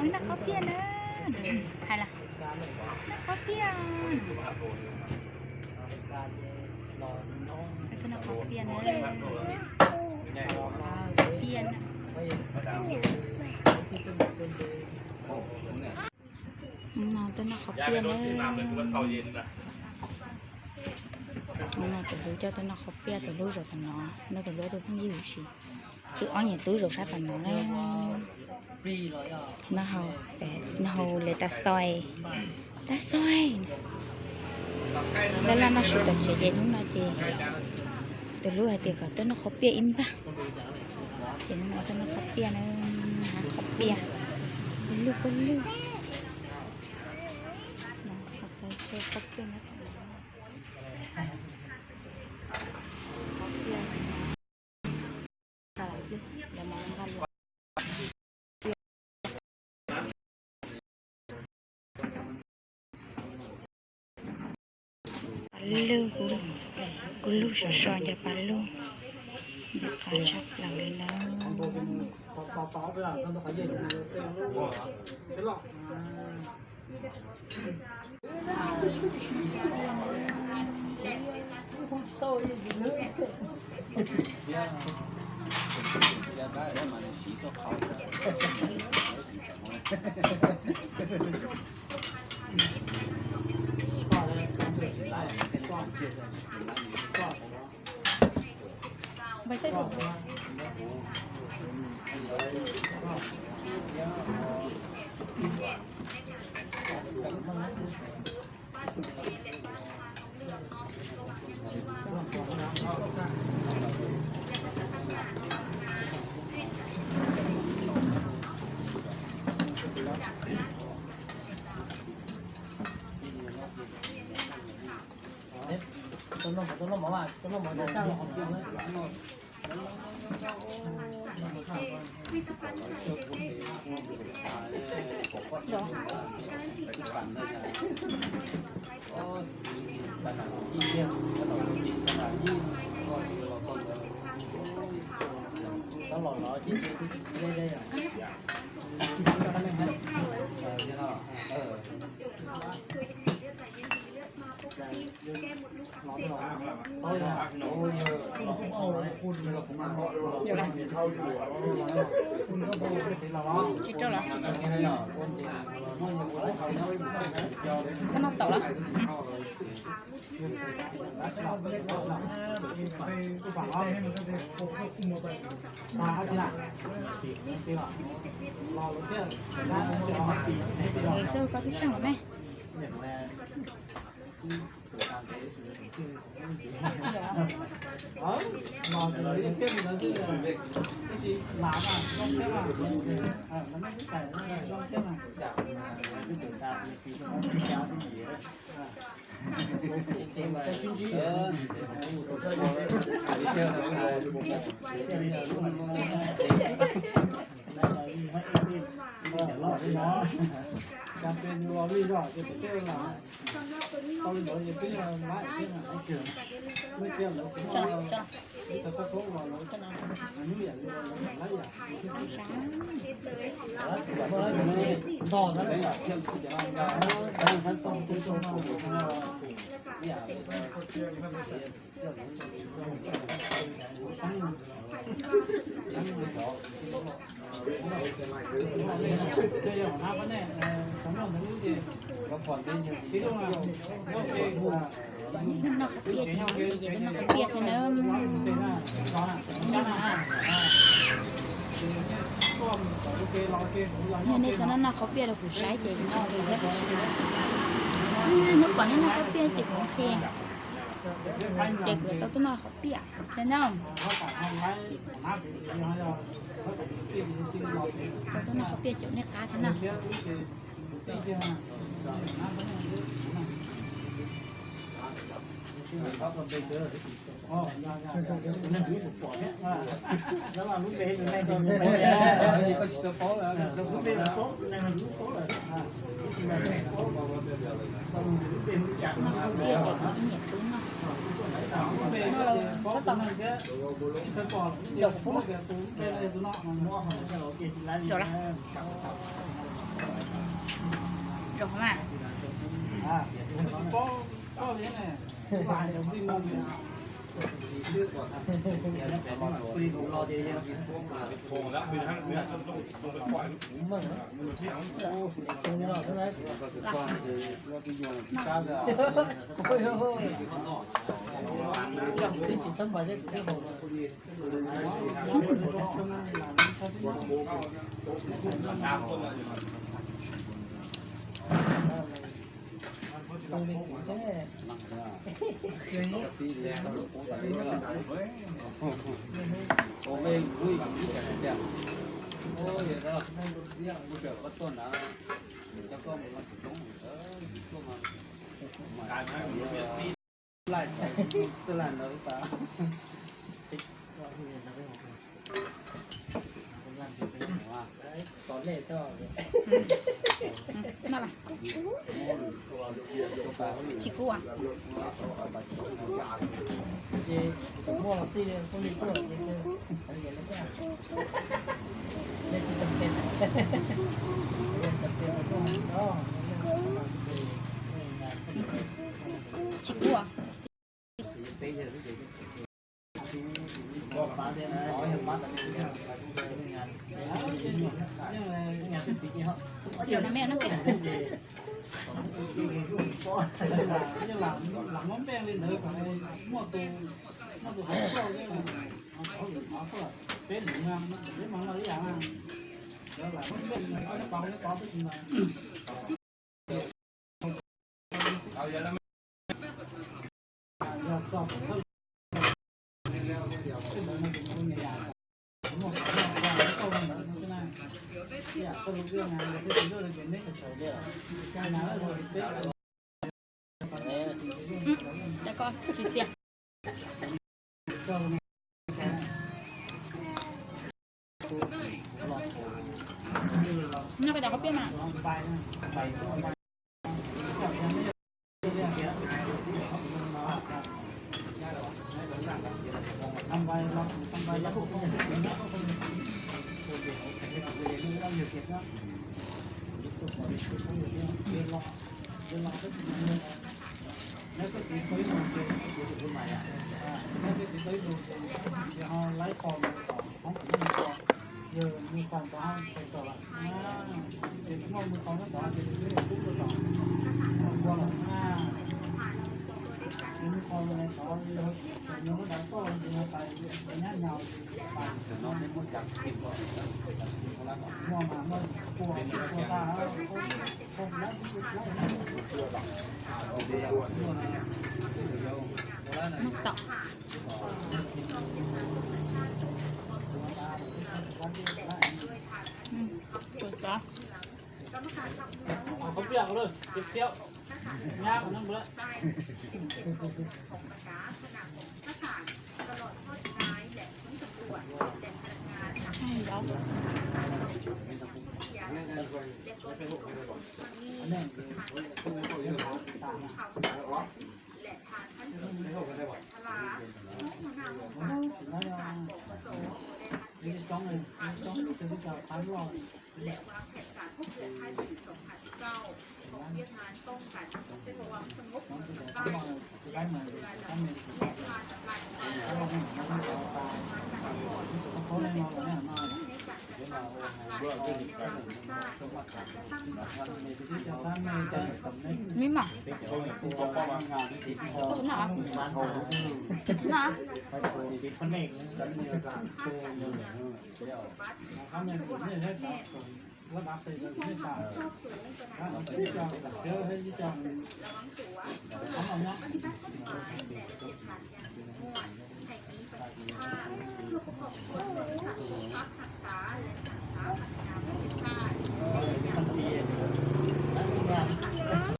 Noj qhov piaj na. Hais las, noj qhov piaj. Noj qhov piaj na. Piaj na. No tuaj noj qhov piaj na. No tus hlub coj tuaj noj qhov piaj, tus hlub zaum tom no, no tus hlub tus phooj ywg si. Twb ob niam tub zaum sab tom no na. No hau, no hau li tas xoi, tas xoi. Laj laj noj su tom tsev ces hnub no ces tus hlub hais tias kom tuaj noj qhov piaj ib npag. Ces hnub no tuaj noj qhov piaj na, hab qhov piaj, peb lug peb lug. Qhov piaj no. Pas lug, kuv lug sov so nco pas lug, nco qab tshaj plaws li na. Tsis rau los? Koj noj tau los? Xwb koj txeeb txeeb los me. Noj qhov piaj thiab na. Yog nej xav noj noj qhov piaj rau kuv saib ces kuv tso nqi thiab kuv sim. Hnub pom nej noj qhov piaj ces kuv nqi, ces kuv tau tuaj noj qhov piaj thiab na. Tau tuaj noj qhov piaj caum nej qab thiab na. Tsis kub. Tsis kub. Cov ko tsis txias. Noj koj cov qhob piaj mas. Mus tom. Tus xov. Qhov pliaj, tiv thiab, nyab qhov no npua. Miv mom. Tus no, tus no.